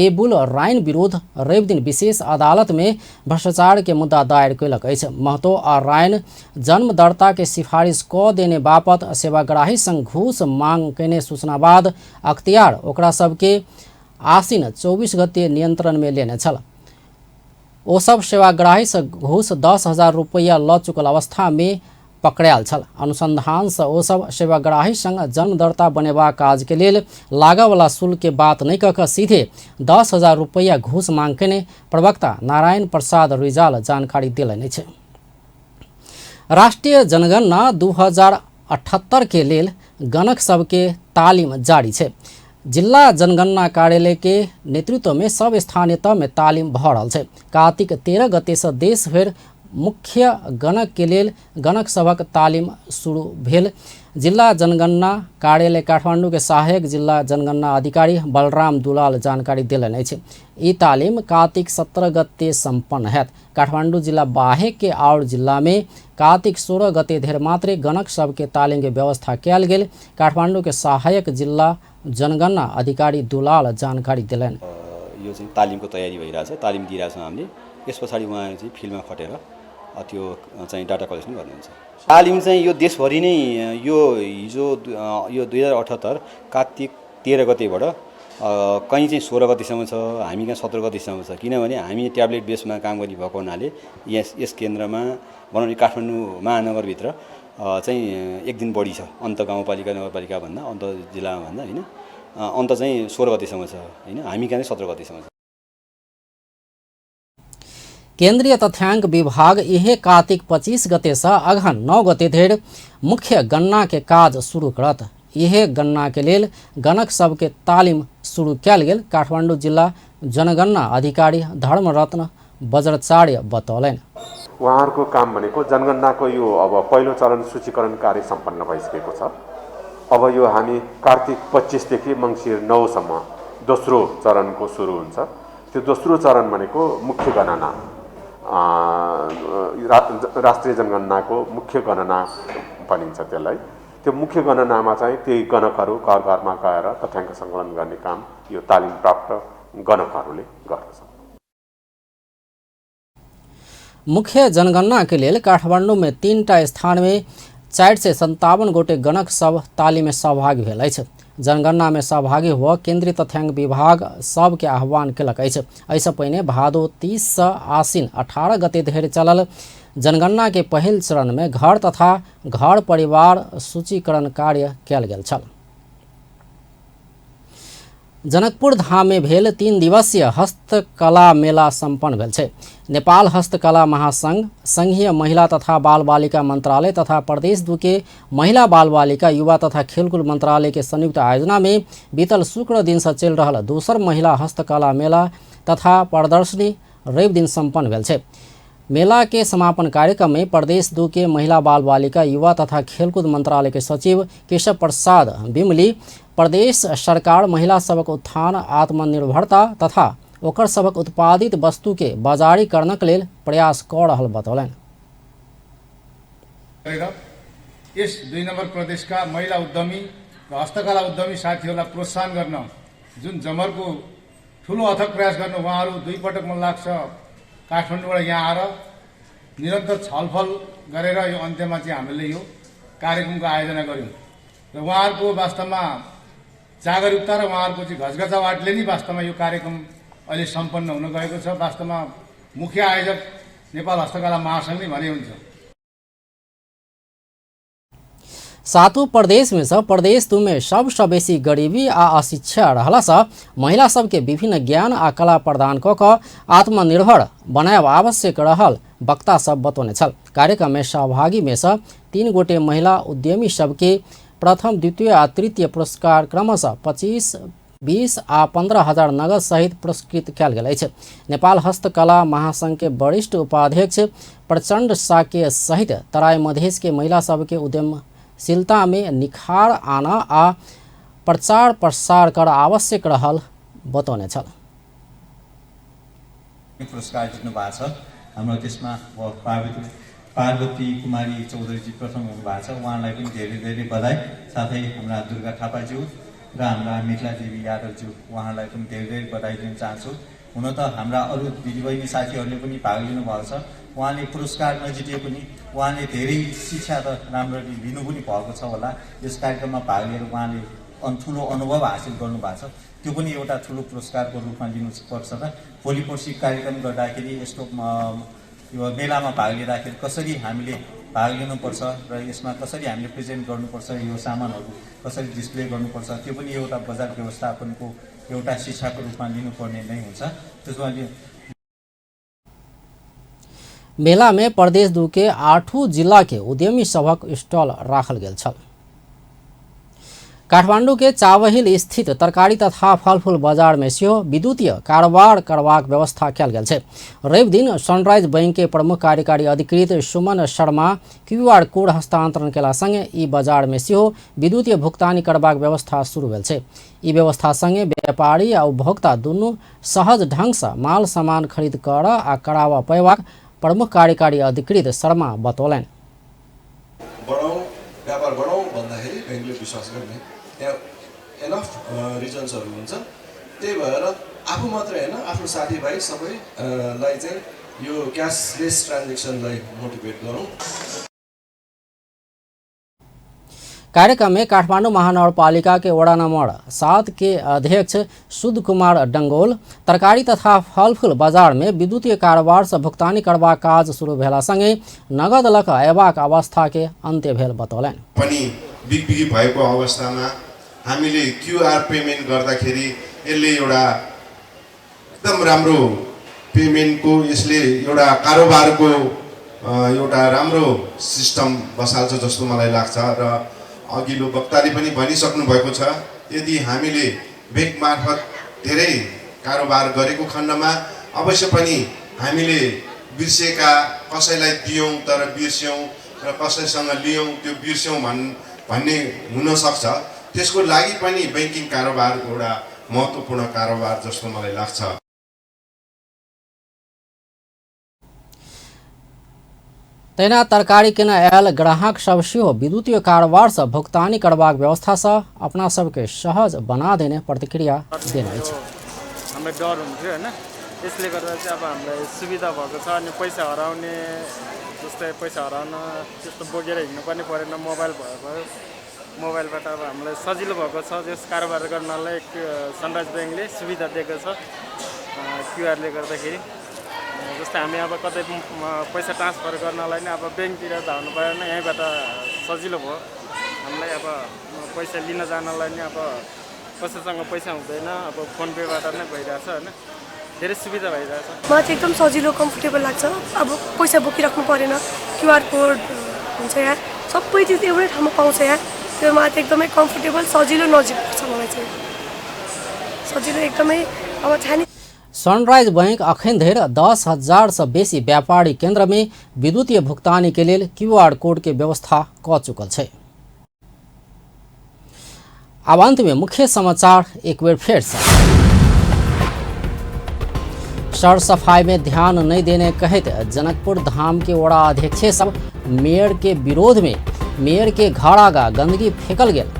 एबुल राइन विरुद्ध रवि दिन विशेष अदालत में भ्रष्टाचार के मुद्दा दायर कयलक अछि। महतो आ राइन जन्म दर्ता के सिफारिश क देने बापत सेवाग्राही संग घूस मांग कयने सूचना बाद अख्तियार ओकरा सबके आसिन 24 गते नियंत्रण में लेने छल। ओ सब सेवाग्राही से घूस 10,000 रुपया ल चुकल अवस्था में पकड़ायल छल। अनुसंधान से ओ सब सेवाग्राही संग जन्म दर्ता बनेबाक काज के लेल लागऽवला शुल्क के बात नहीं कऽ सीधे 10,000 रुपया घूस मांग केने प्रवक्ता नारायण प्रसाद रिजाल जानकारी देलनि अछि। राष्ट्रीय जनगणना 2078 के लेल गणक सबके तालिम जारी छै। जिला जनगणना कार्यालय के नेतृत्व में सब स्थानीय तह में तालिम भ रहल छै। कार्तिक 13 गते से देश भरि मुख्य गणक के लेल गणक सभक तालिम शुरू भेल। जिला जनगणना कार्यालय काठमांडू के सहायक जिला जनगणना अधिकारी बलराम दुलाल जानकारी देलनि अछि। ई तालिम कार्तिक 17 गते सम्पन्न हैत। काठमांडू जिला बाहेक के और जिला में कार्तिक 16 गते धरि मात्रे गणक सबके तालिम के व्यवस्था कयल गेल। काठमांडू के सहायक जिला जनगणना अधिकारी दुलाल जानकारी देलनि। यो चाहिँ तालिमको तयारी भइरहेछ, तालिम दिइरहेछौँ हामीले। यस पछाडि उहाँहरू चाहिँ फिल्डमा खटेर त्यो चाहिँ डाटा कलेक्सन गर्नुहुन्छ। तालिम चाहिँ यो देशभरि नै यो हिजो यो 2078 कार्तिक 13 गतेबाट कहीँ चाहिँ 16 गतेसम्म छ, हामी कहाँ 17 गतेसम्म छ। किनभने हामी ट्याब्लेट बेसमा काम गर्ने भएको हुनाले यस केन्द्रमा भनौँ न काठमाडौँ महानगरभित्र चाहिँ एक दिन बढी छ अन्त गाउँपालिका नगरपालिकाभन्दा, अन्त जिल्लामा भन्दा होइन, अन्त चाहिँ 16 गतेसम्म छ होइन, हामी कहाँ चाहिँ 17 गतेसम्म छ। केन्द्रीय तथ्यांक विभाग इहे कार्तिक 25 गते से अगहन 9 गते धरि मुख्य गणना के काज शुरू करत। इहे गणना के लेल गणक सबके तालिम शुरू कयल गेल काठमांडू जिला जनगणना अधिकारी धर्मरत्न बज्राचार्य बतौलनि। उहाँहरूको काम भनेको जनगणनाको यो अब पहिलो चरण सूचीकरण कार्य सम्पन्न भइसकेको छ। अब यो हामी कार्तिक 25 देखि मङ्सिर 9 सम्म दोस्रो चरणको सुरु हुन्छ। त्यो दोस्रो चरण भनेको मुख्य गणना, राष्ट्रिय जनगणनाको मुख्य गणना भनिन्छ त्यसलाई। त्यो मुख्य गणनामा चाहिँ त्यही गणकहरू घर घरमा गएर तथ्याङ्क सङ्कलन गर्ने काम यो तालिम प्राप्त गणकहरूले गर्दछन्। मुख्य जनगणना के लेल काठमांडू में 3टा स्थान में 457 गोटे गणक सब तालिम में सहभागी भेल अछि। जनगणना में सहभागी हुआ केंद्रीय तथ्यांक विभाग सबके आह्वान केलक अछि। एहिसँ पहिने भादो 30 से आसिन 18 गते धरि चलल जनगणना के पहिल चरण में घर तथा घर परिवार सूचीकरण कार्य कयल गेल छल। जनकपुर धाम में भेल 3 दिवसीय हस्तकला मेला सम्पन्न भेल छै। नेपाल हस्तकला महासंघ, संघीय महिला तथा बाल बालिका मंत्रालय तथा प्रदेश 2 के महिला बाल बालिका युवा तथा खेलकुद मंत्रालय के संयुक्त आयोजना में बीतल शुक्र दिन से चलि रहल दोसर महिला हस्तकला मेला तथा प्रदर्शनी रवि दिन सम्पन्न भेल छै। मेला के समापन कार्यक्रम में प्रदेश 2 के महिला बाल बालिका युवा तथा खेलकूद मंत्रालय के सचिव केशव प्रसाद बिमली प्रदेश सरकार महिला सबक उत्थान, आत्मनिर्भरता तथा ओकर सबक उत्पादित वस्तु के बाजारीकरणक लेल प्रयास क रहल बतौलनि। यस 2 नम्बर प्रदेशका महिला उद्यमी र हस्तकला उद्यमी साथीहरूलाई प्रोत्साहन गर्न जुन जमरको ठुलो अथक प्रयास गर्नु, उहाँहरू 2 पटक मन लाग्छ काठमाडौँबाट यहाँ आएर निरन्तर छलफल गरेर यो अन्त्यमा चाहिँ हामीले यो कार्यक्रमको आयोजना गऱ्यौँ र उहाँहरूको वास्तवमा जागरुकता र उहाँहरूको चाहिँ घचघचावाटले नै वास्तवमा यो कार्यक्रम अहिले सम्पन्न हुन गएको छ। वास्तवमा मुख्य आयोजक नेपाल हस्तकला महासङ्घ नै भने हुन्छ। सातों प्रदेश में से प्रदेश 2 में सबसँ बेसी गरीबी आ अशिक्षा रहलासँ महिला सबके विभिन्न ज्ञान आ कला प्रदान कऽ कऽ आत्मनिर्भर बनायब आवश्यक रहल वक्ता सब बतौने छल। कार्यक्रम में सहभागी में से 3 गोटे महिला उद्यमी सबके प्रथम, द्वितीय आ तृतीय पुरस्कार क्रमशः 25, 20 आ 15 हजार नगद सहित पुरस्कृत कयल गेल अछि। नेपाल हस्तकला महासंघ के वरिष्ठ उपाध्यक्ष प्रचंड साके सहित तराई मधेश के महिला सबके उद्यमशीलता में निखार आना आ प्रचार प्रसार कर आवश्यक रहल बतौने छल। पुरस्कार जित्नु भएको छ हाम्रो, त्यसमा पार्वती कुमारी चौधरीजी प्रथम हुनुभएको छ, उहाँलाई पनि धेरै धेरै बधाई। साथै हाम्रा दुर्गा थापाज्यू र हाम्रा मिथिला देवी यादवज्यू, उहाँलाई पनि धेरै धेरै बधाई दिन चाहन्छु। हुन त हाम्रा अरू दिदीबहिनी साथीहरूले पनि भाग लिनुभएको छ, उहाँले पुरस्कार नजिते पनि उहाँले धेरै शिक्षा त राम्ररी लिनु पनि भएको छ होला। यस कार्यक्रममा भाग लिएर उहाँले ठुलो अनुभव हासिल गर्नुभएको छ, त्यो पनि एउटा ठुलो पुरस्कारको रूपमा लिनुपर्छ र भोलि पर्सि कार्यक्रम गर्दाखेरि यस्तो यो मेलामा भाग लिँदाखेरि कसरी हामीले भाग लिनुपर्छ र यसमा कसरी हामीले प्रेजेन्ट गर्नुपर्छ, यो सामानहरू कसरी डिस्प्ले गर्नुपर्छ, त्यो पनि एउटा बजार व्यवस्थापनको एउटा शिक्षाको रूपमा लिनुपर्ने नै हुन्छ। त्यसमा मेला में प्रदेश 2 के 8 जिला के उद्यमी सभक स्टॉल राखल गेल छल। काठमांडू के चावहिल स्थित तरकारी तथा फलफूल बाजार में सेहो विद्युतीय कारोबार करबाक व्यवस्था कयल गेल छै। रवि दिन सनराइज बैंक के प्रमुख कार्यकारी अधिकृत सुमन शर्मा क्यूआर कोड हस्तांतरण केला संगे ई बाजार में सेहो विद्युतीय भुगतानी करबाक व्यवस्था शुरू भेल छै। ई व्यवस्था संगे व्यापारी आ उपभोक्ता दुनू सहज ढंग से माल सामान खरीद कर आ करावा पेबाक प्रमुख कार्यकारी अधिकृत शर्मा बतौलनि। व्यापार बढाउँ भन्दाखेरि ब्याङ्कले विश्वास गर्ने त्यहाँ एनफ रिजन्सहरू हुन्छ। त्यही भएर आफू मात्रै होइन, आफ्नो साथीभाइ सबैलाई चाहिँ यो क्यासलेस ट्रान्जेक्सनलाई मोटिभेट गरौँ। कार्यक्रम में काठमांडू महानगरपालिका के वड़ा नंबर 7 के अध्यक्ष शुद्ध कुमार डंगोल तरकारी तथा फलफूल बाजार में विद्युतीय कारोबार से भुगतानी करबाक काज शुरू भेला संगे नगद लक अयबाक अवस्था के अंत्य भेल बतौलनि। पनि बिगबिगी भएको अवस्थामा हामीले क्यूआर पेमेन्ट गर्दाखेरि यसले एउटा एकदम राम्रो पेमेन्टको, यसले एउटा कारोबारको एउटा राम्रो सिस्टम बसाल्छ जस्तो मलाई लाग्छ। र अघिल्लो वक्ताले पनि भनिसक्नु भएको छ, यदि हामीले ब्याङ्क मार्फत धेरै कारोबार गरेको खण्डमा अवश्य पनि हामीले बिर्सेका, कसैलाई दियौँ तर बिर्स्यौँ र कसैसँग लियौँ त्यो बिर्स्यौँ भन्ने हुनसक्छ। त्यसको लागि पनि ब्याङ्किङ कारोबार एउटा महत्त्वपूर्ण कारोबार जस्तो मलाई लाग्छ। तहिना तरकारी किन आयल ग्राहक सब सेहो विद्युतीय कारोबार से भुगतानी करबाक व्यवस्था से अपना सबके सहज बना देने प्रतिक्रिया देने अछि। हामीलाई डर हुन्थ्यो हैन, यसले गर्दा चाहिँ अब हामीलाई सुविधा भएको छ। अनि पैसा हराउने जस्तै पैसा हराउन त्यस्तो बोकेर हिँड्नु पनि परेन, मोबाइल भयो, मोबाइलबाट अब हामीलाई सजिलो भएको छ। यस कारोबार गर्नलाई सनराइज ब्याङ्कले सुविधा दिएको छ क्युआरले गर्दाखेरि। जस्तै हामी अब कतै पैसा ट्रान्सफर गर्नलाई नै अब ब्याङ्कतिर धाउनु परेन, यहीँबाट सजिलो भयो हामीलाई। अब पैसा लिन जानलाई नै अब कसैसँग पैसा हुँदैन, अब फोन पेबाट नै भइरहेछ होइन, धेरै सुविधा भइरहेछ। मलाई चाहिँ एकदम सजिलो कम्फर्टेबल लाग्छ। अब पैसा बोकिराख्नु परेन, क्युआर कोड हुन्छ यहाँ, सबै चिज एउटै ठाउँमा पाउँछ यहाँ। त्यो मलाई चाहिँ एकदमै कम्फर्टेबल, सजिलो, नजिक पर्छ मलाई चाहिँ, सजिलो एकदमै। अब छानी सनराइज बैंक अखन धरि 10,000 से बेसी व्यापारी केंद्र में विद्युतीय भुगतानी के लेल क्यूआर कोड के व्यवस्था क चुकल छै। आब अंत में मुख्य समाचार एक बेर फेर से। सर सफाई में ध्यान नहीं देने कहत जनकपुर धाम के वड़ा अध्यक्ष सब मेयर के विरोध में मेयर के घर आगा गंदगी फेंकल गेल।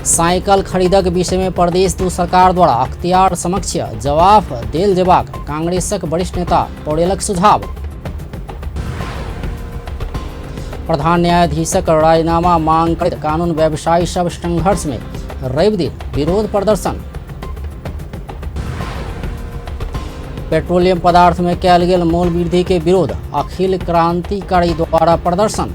साइकिल खरीदक विषय में प्रदेश 2 सरकार द्वारा अख्तियार समक्ष जवाब देल जेबाक कांग्रेसक वरिष्ठ नेता पौडेलक सुझाव। प्रधान न्यायाधीशक राजीनामा मांग करैत कानून व्यवसायी सब संघर्ष में रवि दिन विरोध प्रदर्शन। पेट्रोलियम पदार्थ में कयल गेल मूल्य वृद्धि के विरोध अखिल क्रांतिकारी द्वारा प्रदर्शन।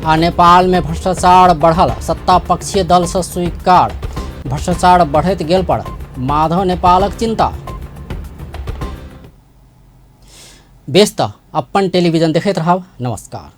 आ नेपाल में भ्रष्टाचार बढ़ल, सत्ता पक्षीय दल से स्वीकार। भ्रष्टाचार बढ़ैत गेल पर माधव नेपालक चिंता। बेस त अपन टेलीविजन देखैत रहब। नमस्कार।